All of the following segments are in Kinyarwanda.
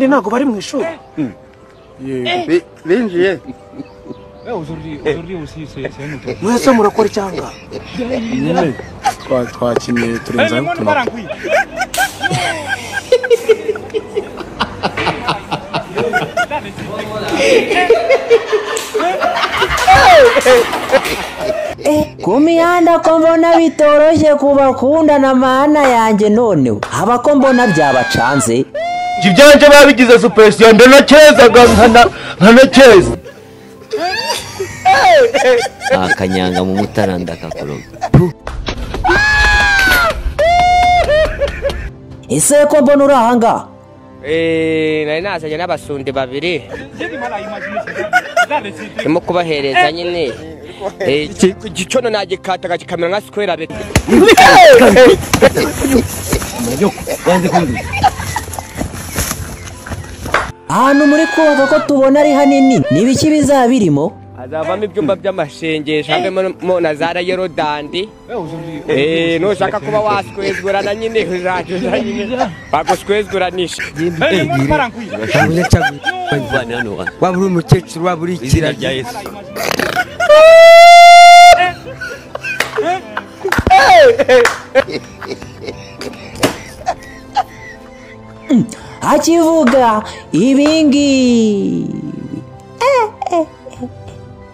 Ntabwo bari mu ishuri. Binjiye. Mwese murakora icyanga. Nyine twakinnye turenzaho utunota. Ku mihanda ko mbona bitoroshye kubakundana mana yanjye, noneho haba ko mbona byabacanze. Ibyanje babigize supesiyo ndanakezaga nkanakeza. Akanyanga mu mutara ndakakuroga. Ese ko mbona uri ahangaha? Nari nazanye n'abasundi babiri ndimo kubahereza nyine igicono nagikataga kikamera nka square abiri. Ahantu muri kubaka ko tubona ari hanini, ni ibiki bizaba birimo? Hazavamo ibyumba by'amashengesho, havemo na za Yorodani. Nushaka kuba waswezgurana nyine uzajuza nyine baguswezguranisha. Waba uri umukecuru, waba uri ikiragi. Akivuga ibingibi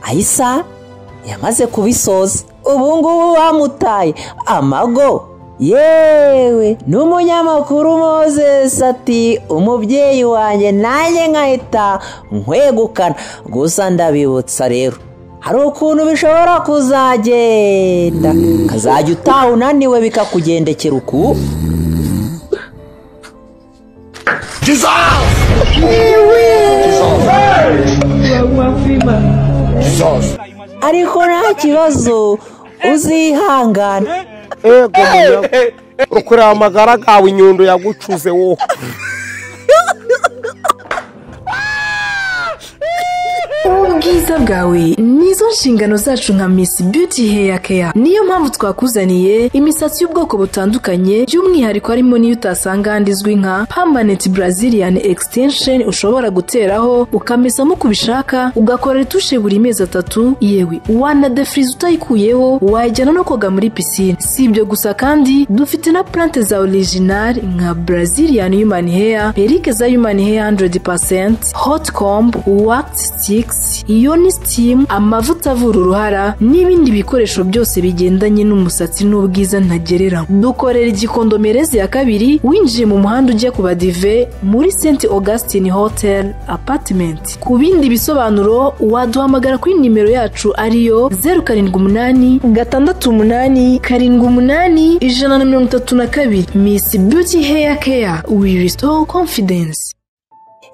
Aisa yamaze kubisoza, ubu ngubu bamutaye amago. Yewe n'umunyamakuru Moses ati umubyeyi wanjye nanjye nkahita nkwegukana. Gusa ndabibutsa rero, hari ukuntu bishobora kuzagenda kazajya utaha unaniwe bikakugendekera uku. Ariko nta kibazo, uzihangana. Ego ukureba amagara gawe inyundo yagucuze wowe. Ubwiza bwawe nizo nshingano zacu nka Miss Beauty Hair Care. Niyo mpamvu twakuzaniye imisatsi y'ubwoko butandukanye, by'umwihariko harimo n'iyo utasanga ahandi izwi nka Permanent Brazilian Extension, ushobora guteraho ukamesamo uko ubishaka, ugakora retushe buri mezi 3, yewe wanadefriza utayikuyeho, wajyana no koga muri pisine. Si ibyo gusa kandi dufite na plante za original nka Brazilian Human Hair, perike za Human Hair 100%, hot comb, wax sticks, Yoni steam, amavuta avura uruhara n'ibindi bikoresho byose bigendanye n'umusatsi n'ubwiza ntagereranywa. Dukorera igikondomerezi ya kabiri, winjiye mu muhanda ujya ku Badive muri St Augustine Hotel Apartment. Ku bindi bisobanuro waduhamagara kuri nimero yacu ariyo 078 68 78 132. Miss Beauty Hair Care, we restore confidence.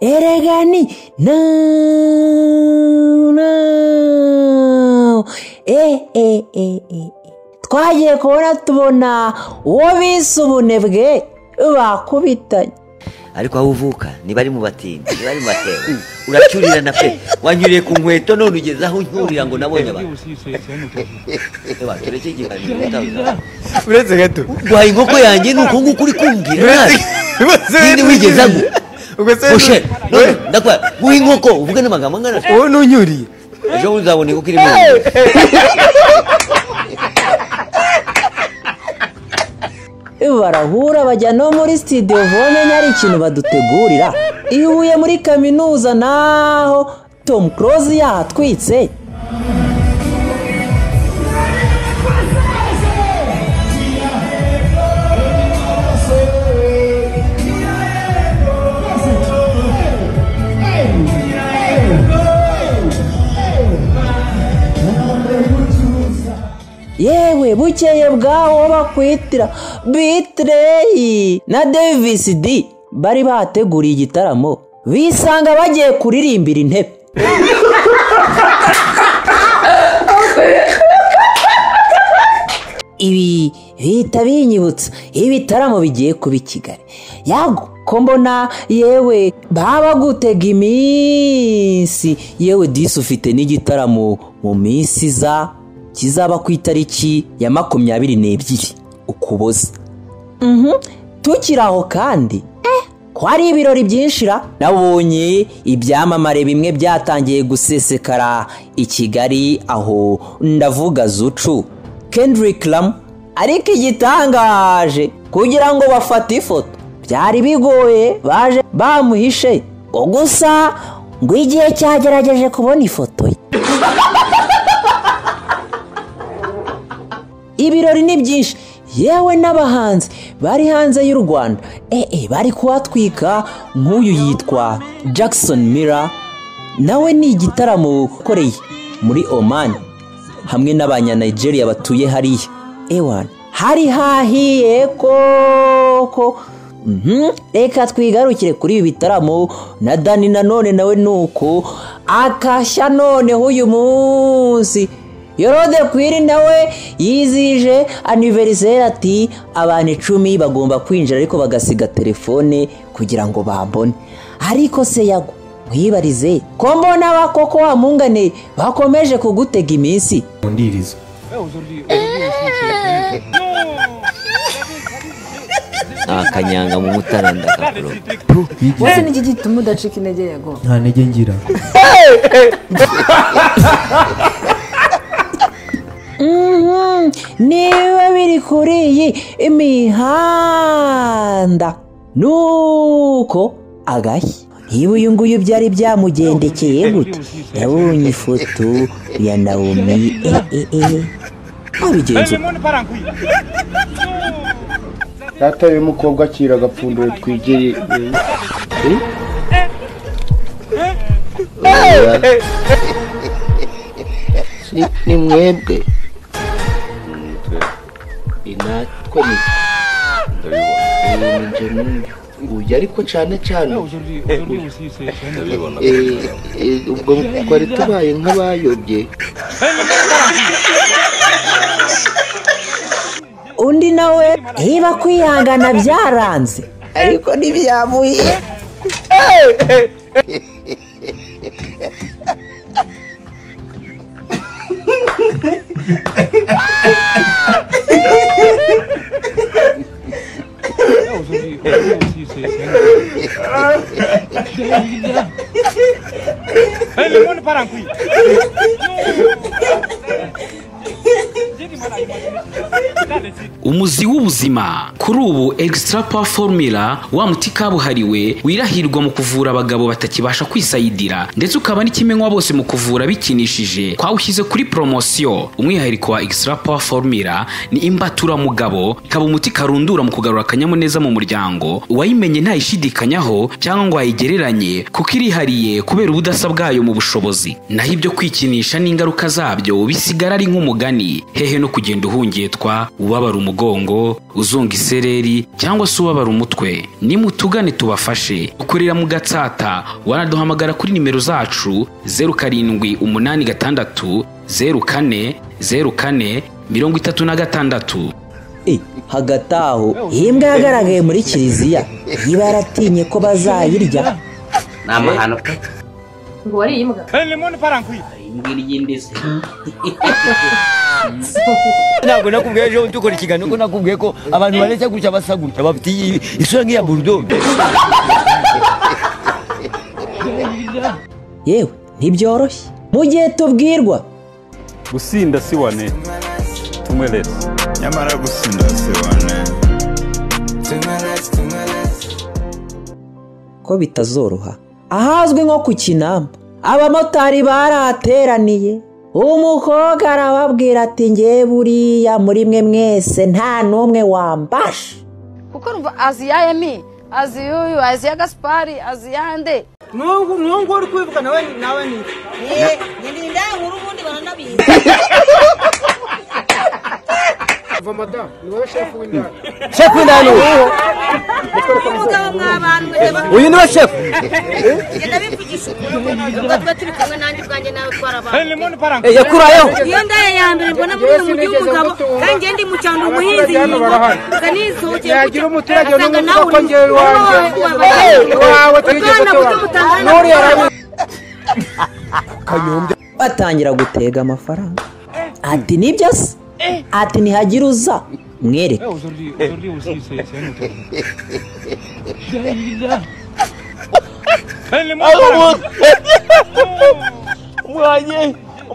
Erega ni no no twagiye kubona tubona uwo bise ubunebwe bakubitanye. Ariko aho uvuka niba ari mu batindi, niba ari mu batebo, uracyurirana pe. Wanyuriye ku nkweto none ugeze aho unyurira ngo nabonye abantu. Tureke igihaniro. Uretse gato guhaye inkoko yanjye ni uko nguko uri kumbwira nabi. Ninde wigeze agu? Oshe, none ndakwa guha inkoko uvuge n'amagambo angana. Wowe ntunyuriye. Ejo uzabona inkoko iri mu nzu. Barahura bajya no muri studio vomenya ari ikintu badutegurira. I Huye muri kaminuza naho Tom Close yahatwitse. Yewe bukeye bwaho bakwitira Bitreyi na Davis D bari bateguriye igitaramo, bisanga bagiye kuririmbira intebe. Ibi bihita binyibutsa ibitaramo bigiye kuba i Kigali. Yago ko mbona yewe baba gutega iminsi, yewe disi ufite n'igitaramo mu minsi iza kizaba ku itariki ya 22 Ukuboza. Tukiri aho kandi Ko hari ibirori byinshira, nabonye ibyamamare bimwe byatangiye gusesekara i Kigali, aho ndavuga Zucu, Kendrick Lamar. Ariko igitangaje kugira ngo bafate ifoto byari bigoye, baje bamuhishe gusa ngo igihe cyagerageje kubona ifoto ye. Ibirori ni byinshi, yewe n'abahanzi bari hanze y'u Rwanda bari kuhatwika. Nk'uyu yitwa Jackson Miller, nawe ni igitaramo ukoreye muri Oman hamwe n'abanya Nigeria batuye hariya. Ewana hari hahiye koko. Reka twigarukire kuri ibi bitaramo na Dani nanone nawe nuko akashya. Noneho uyu munsi Yorode Kwiri nawe yizije anniversaire, ati abantu 10 bagomba kwinjira ariko bagasiga telefone kugira ngo bambone. Ariko se Yago mwibarize ko mbona bakoko wa mungane bakomeje kugutega iminsi ndirizo. Akanyanga mu mutaranda kakuro. Wese niki gituma udacika intege Yago? Nta ntege ngira. Niba biri kuri iyi imihanda nuko agashya. Niba uyu nguyu byari byamugendekeye gute? Yabonye ifoto ya Naomi abigenza. Data y'umukobwa akira agapfunduro twigeye. Ni mwebwe inatwe uyu ariko cyane cyane ubwo twari tubaye nk'abayobye. Undi nawe niba kwihangana byaranze ariko ntibyamuye. Umuzi w'ubuzima kuri ubu Extra Power Formula, wa muti kabuhariwe wirahirwa mu kuvura abagabo batakibasha kwisayidira, ndetse ukaba n'ikimenywa bose mu kuvura bikinishije, twawushyize kuri promosiyo. Umwihariko wa Extra Power Formula ni imbaturamugabo, ikaba umuti karundura mu kugarura akanyamuneza mu muryango. Uwayimenye ntayishidikanyaho cyangwa ngo ayigereranye, kuko irihariye kubera ubudasa bwayo mu bushobozi. Naho ibyo kwikinisha n'ingaruka zabyo bisigara ari nk'umugani, hehe no kugenda uhungetwa, ubabara umugongo, uzunga isereri cyangwa se ubabara umutwe. Nimutugane tubafashe. Ukorera mu Gatsata, wanaduhamagara kuri nimero zacu 0786 04 04 36. Hagati aho imbwa yagaragaye muri kiliziya iba yaratinye ko bazayirya. Ni amahano pe. Ngo wariye imbwa? Imbwa irya indese. Ntabwo nakubwiye ejo dukora ikiganiro ko nakubwiye ko abantu bareshya gutya basa gutya bafite isura nk'iya bulldog. Yewe ntibyoroshye mu gihe tubwirwa gusinda si wane tumwe less, nyamara gusinda si wane ko bitazoroha. Ahazwi nko ku Kinamba abamotari barateraniye, umukobwa arababwira ati ngewe buriya muri mwe mwese nta n'umwe wambasha. Kuko urumva azi ya Emi, azi yuyu, azi ya Gaspari, azi ya nde. Nungu uri kwivuga nawe nawe ni. Ni ndankuru ubundi baranabizi. Va madame, ni wowe chef w'indani. Chef w'indani. Uyu ni we chef. Genda bivugisha ukuri ubwo tuba turi kumwe nanjye ubwanjye nawe twarabaye. Yakurayeho. Iyo ndaye ya mbere mbona muri uyu mujyi w'umugabo kandi njye ndi mu cyaro umuhinzi nyingo yagira umuturage n'umwe ko njyewe iwanjye iwawe twigeze tubana n'uriya Kanyombya batangira gutega amafaranga. Ati nibyo se? Ati ntihagira uza Mwereke.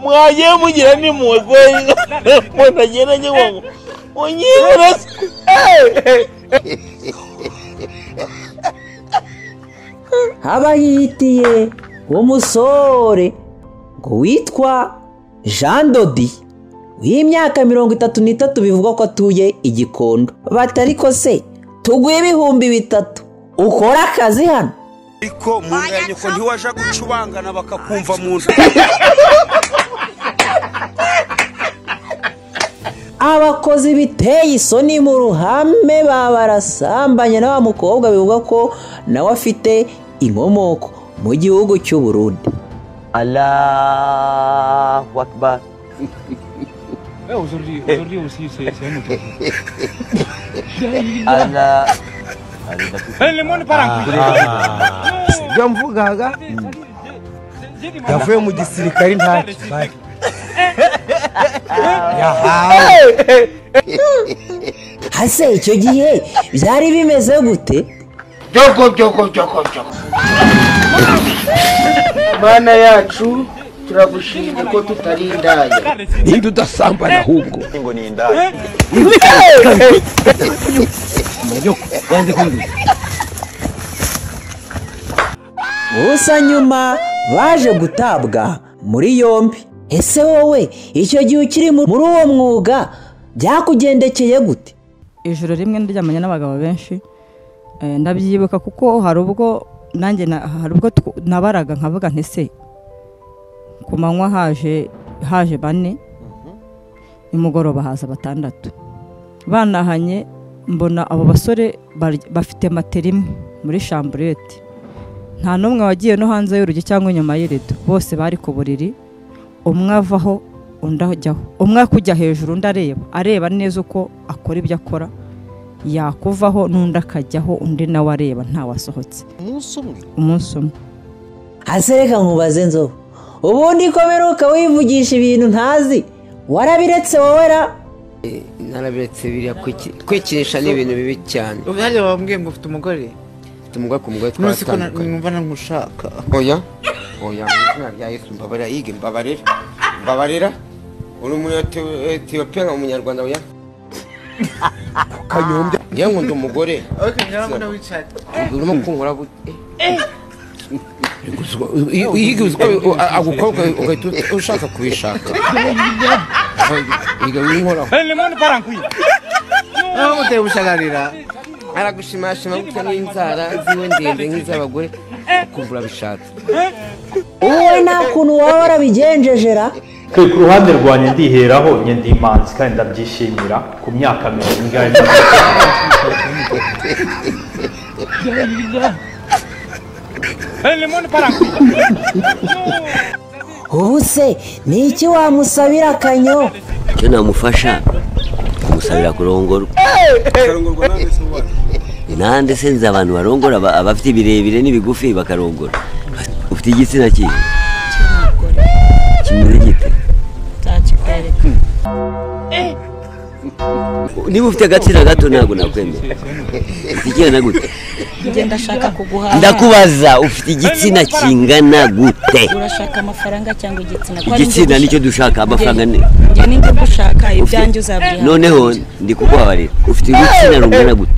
Mwagiye mugira n'impuhwe kweli mutagenda ngo unyibura. Abahitiye umusore ngo witwa Jean Dodi w'imyaka 33 bivugwa ko atuye Igikondo. Batariko se tuguye 3000 ukora akazi hano? Ariko mu nyoko ntiwaja gucubangana bakakumva mu nda. Abakozi biteye isoni mu ruhame babarasambanye na wa mukobwa bivugwa ko nawe afite inkomoko mu gihugu cy'u Burundi. Allahu Akbar. Allah. Ibyo mvugaga yavuye mu gisirikare nta kibari yahawe. Hase icyo gihe byari bimeze gute? Joko joko joko joko. Mana yacu turagushimye ko tutari indaya. Ninde udasambana ahubwo ngo ni indaya. Gusa nyuma baje gutabwa muri yombi. Ese wowe icyo gihe ukiri muri uwo mwuga byakugendekeye gute? Ijoro rimwe ndyamanye n'abagabo benshi, ndabyibuka kuko hari ubwo nanjye hari ubwo nabaraga nkavuga nti se ku manywa haje 4, nimugoroba haza 6. Banahanye mbona abo basore bafite matera imwe muri chambrette, nta n'umwe wagiye no hanze y'urugi cyangwa inyuma y'irido, bose bari ku buriri, umwe avaho undi ajyaho, umwe kujya hejuru undi areba neza uko akora ibyo akora, yakuvaho n'undi akajyaho, undi nawe areba ntawasohotse. Umunsi umwe. Asereka nkubaze nzo, ubundi ko meruka wivugisha ibintu ntazi warabiretse wowe ra? Narabiretse biriya kwikinisha ni ibintu bibi cyane. Ubu wambwiye ngo ufite umugore? Ufite umugore ku mugore twatandukanye. Numva namushaka. Oya oya, mu izina rya Yesu mbabarira, yige mbabarira mbabarira. Uri Umunyetiyopiya nka Umunyarwanda oya? Kanyombya njye nkunda umugore. Okay, ngarabona wicaye. Urimo kunkora gute? Yige agukobwa ugahita ushaka kubishaka. Yiga winkoraho. Naho muteye ubushagarira. Aragushimashima gutya n'inzara ziwe ndende nk'iz'abagore ukumva urabishatse. Wowe nta kuntu waba warabigenjejera? Ku ruhande rwanjye ndiheraho njye ndi imanzi kandi ndabyishimira ku myaka 40. Ubu se ni iki wamusabira akanyo? Icyo namufasha kumusabira kurongorwa. Nande se nzi abantu barongora abafite ibirebire n'ibigufi bakarongora. Ufite igitsina kihe? Kimeze gite? Nzakikwereka. Niba ufite agatsina gato ntabwo nakwemera. Ufite igitsina gute? Njye ndashaka kuguhaha. Ndakubaza ufite igitsina kingana gute? Urashaka amafaranga cyangwa igitsina? Igitsina nicyo dushaka, amafaranga ni. Njye ninjye gushaka ibyanjye uzabyiha. Noneho ndi kukubabarira. Ufite igitsina rungana gute?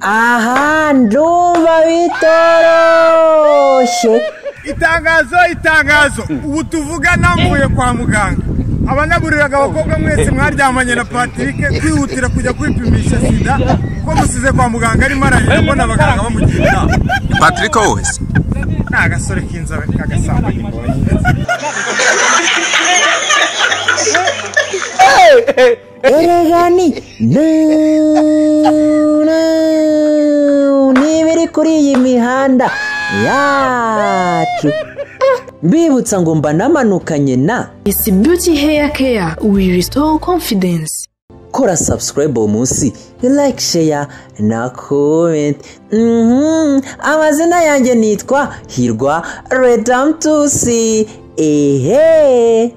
Aha ndumva bitoroshye. Itangazo itangazo, ubu tuvugana mvuye kwa muganga. Abanaburiraga abakobwa mwese mwaryamanye na Patrick kwihutira kujya kwipimisha sida ko musize kwa muganga arimo ararira mbona abaganga bamugira inama. Patrick wese ni agasore k'inzobe k'agasambanyi mbonye. Erega ni n'ibiri kuri iyi mihanda yacu. Mbibutsa ngo mba namanukanye na Miss Beauty Hair Care, we restore confidence. Kora subscribe munsi, like, share na comment. Amazina yanjye nitwa Hirwa Redamtusi. Ehe.